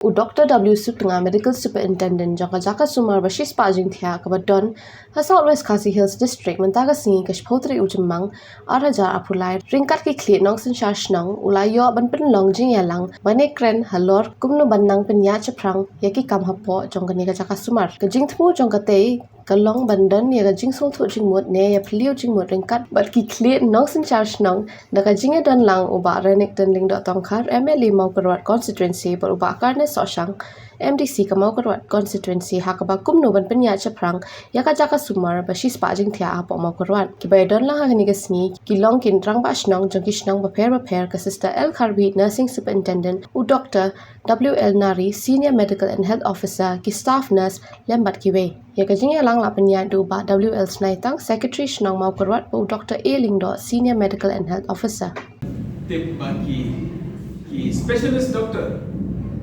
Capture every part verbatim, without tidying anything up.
U Dr W Sutnga, Medical Superintendent jong ka jaka sumar ba shispah jingthiah kaba don ha South West Khasi Hills District, mynta ka sngi ka shiphew tarik u Jymmang ar hajar arphew lai, ryngkat ki khlieh nongsynshar shnong u la ïoh ban pynlong jingïalang ban ïakren halor kumno ban nang pynïaid shaphrang ïa ki kam hapoh jong kane ka jaka sumar. Ka jingthmu jong katei ka long ban don ïa ka jingsngewthuh jingmut ne ïa phylliew jingmut ryngkat bad ki khlieh nongsynshar shnong, da ka jingïadon lang u Bah Renikton Lyngdoh Tongkhar, M L A Mawkyrwat Constituency, bad u Bah Carnes Sohshang, M D C ka Mawkyrwat Constituency, ha kaba kumno ban pynïaid shaphrang ïa ka jaka sumar ba shispah jingthiah hapoh Mawkyrwat. Kiba ïadon lang ha kane ka sngi ki long ki rangbah shnong jong ki shnong bapher bapher, ka Sister L Kharbit, Nursing Superintendent, u Dr W L Nari, Senior Medical and Health Officer, ki staff nurse lem bad kiwei. Ïa ka jingïalang la pynïaid da u Bah W L Snaitang, Secretary Shnong Mawkyrwat, bad u Dr A Lyngdoh, Senior Medical and Health Officer. Tip ba ki, ki specialist doctor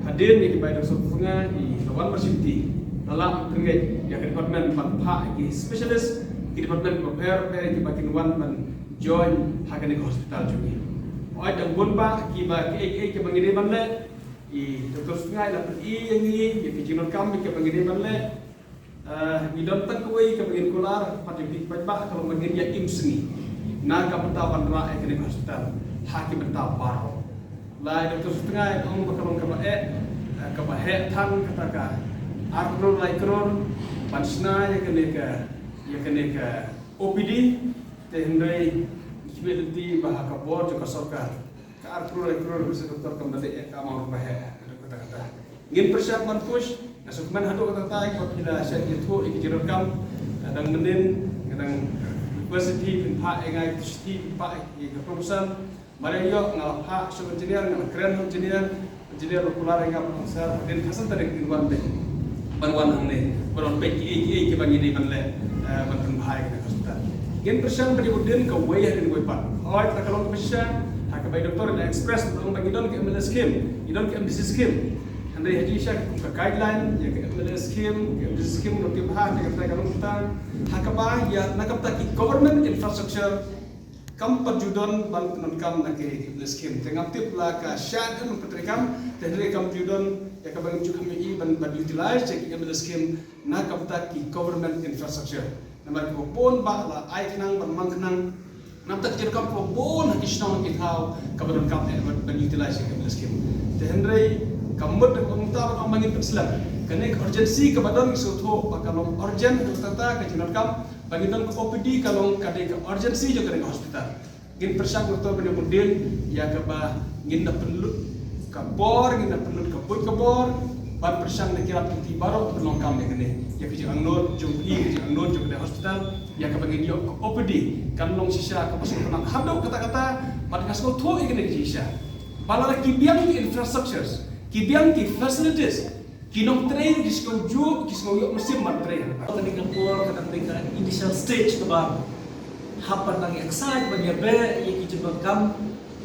hadien ïa ki bai dok sop funga, ki la wan ba shimti, la lah pynngeit ïa ka department ban phah ki specialist, ki department bapher bapher kiba kin wan ban join ha kane ka hospital jong ngi. Hooid, dang bun bah kiba kiei kiei kiba ngi dei ban leh, i Doctor Sutnga i la pyni ïa ngi ïa ki jingdonkam kiba ngi dei ban leh. Ah, ngi don tang kawei kaba ngin kular, pat ïa phi paidbah, ka long ba ngin ïa im sngi na ka bynta ban rah ïa kane ka hospital ha ki bynta baroh. La i Doctor Sutnga i ong ba ka long kaba eh, ah, kaba heh than kata ka ar klur lai klur ban shna ïa kane ka, ïa kane ka O P D. Te hynrei ngi khmih lynti ba ha ka bor jong ka sorkar, ka ar klur lai klur ka sa doktor kam da leh ïa ka amount ba heh haduh katta katta. Ngin pyrshang ban push, nga sngewkmen haduh katta katta ïa ka phi la shah ïathuh ïa ki jingdonkam. Nga dang mynnin, nga dang request ïa phi phin phah ïa nga ïa ka shithi, phin phah ïa ka proposal. Mar ïa ïoh nga la phah sha u engineer, nga la kren ha u engineer, engineer ba kular ïa nga ban ong sir, hadien khatsan tarik ngin wan beit. Ban wan hangne, ban wan peit kiei kiei kiba ngi dei ban leh, eh, ban pynbha ïa kane ka hospital. Ngin pyrshang ban ïa bud dien kawei hadien kawei pat. Hooid, lada ka long kaba shisha, ha kaba i doktor i la express ban ong ba ngi don ka M L A scheme, ngi don ka M D C scheme. Hynrei ha jingshisha kum ka guideline ïa ka M L A scheme, ka M D C scheme, ngi tip bha, te kata ka long kata. Ha kaba ïa na ka bynta ki government infrastructure, kam pat ju don ban pyndonkam na ki, ki scheme. Te ngam tip la ka shah dang pyntrei kam, te hynrei kam ju don ïa kaba ngim ju kham ïohi ban, ban utilize ïa ki M L A scheme na ka bynta ki government infrastructure. Namar kiba bun bah la ai khnang ban mang khnang. Namar ki jingdonkam kiba bun ha ki shnong ki thaw kaba donkam eh ban, ban utilize ïa ki M L A scheme. Te hynrei ka mut ka mut ban ong ba ngin pynslem. Kane ka urgency kaba don ngi sngewthuh ba ka long urgent, ka tata ka jingdonkam ba ngin don ka O P D, ka long ka dei ka urgency jong kane ka hospital. Ngin pyrshang doktor ban ïa bud dien ïa kaba ngin da pynlut ka bor, ngin da pynlut ka buit ka bor ban pyrshang na ki rap ki kti baroh ban long kam ïa kane, ïa ka jingangnud jong phi, ka jingangnud jong kane hospital, ïa kaba ngin ïoh ka O P D kan long shisha kaba sngewtynnat haduh katta katta. Bad nga sngewthuh ïa kane ka jingshisha ba lada ki biang ki infrastructures, ki biang ki facilities, ki nongtrei ki sngew ju, ki sngew ïoh mynsiem ban trei. Kane ka por ka dang dei ka initial stage kaba hap ban nang excite ban ïa beh ïa ki jingdonkam,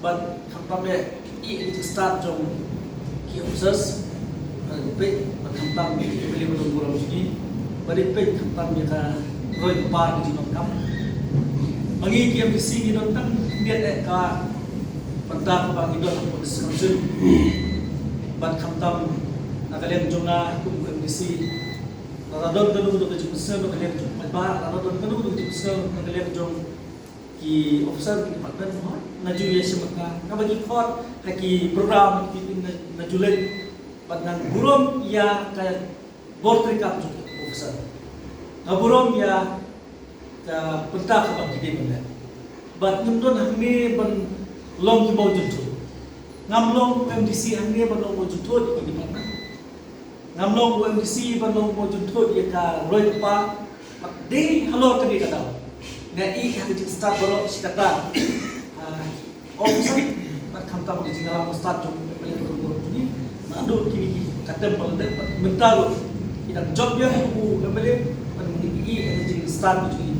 bad khamtam ïa i, i start jong ki officers. Bad peit bad khamtam ïa ki family ba don burom jong ngi, bad peit khamtam ïa ka roi ka par ka jingdonkam. Ma ngi ki M D C ngi don tang khyndiat eh ka bynta kaba ngi don hapoh District Council. Bad khamtam na ka liang jong nga kum u M D C, lada don kano kano ka jingpynsngew na ka liang jong u paidbah, lada don kano kano ka jingpynsngew na ka liang jong ki officer ki department, mo, nga ju ïa shim bynta. Kaba ngi khot ha ki program ki, ki, nga, nga ju leit bad nga burom ïa ka bor treikam jong ki officer. Nga burom ïa ka bynta kaba ki dei ban leh. Bad ngim don hangne ban long ki mawjynthut. Ngam long M D C hangne ban long mawjynthut ïa ki department. Ngam long M D C ban long mawjynthut ïa ka roi ka par. Bad dei halor kane ka daw nga ïohi ha ka jingstad baroh shi katta, ah, officer bad khamtam ka jingïalam stad jong u M L A baroh baroh jong ngi. Naduh kine ki, ka tem ba la dep bad mynta ruh ki dang jop ïa u M L A bad ngi ïohi ha ka jingstad jong ngi.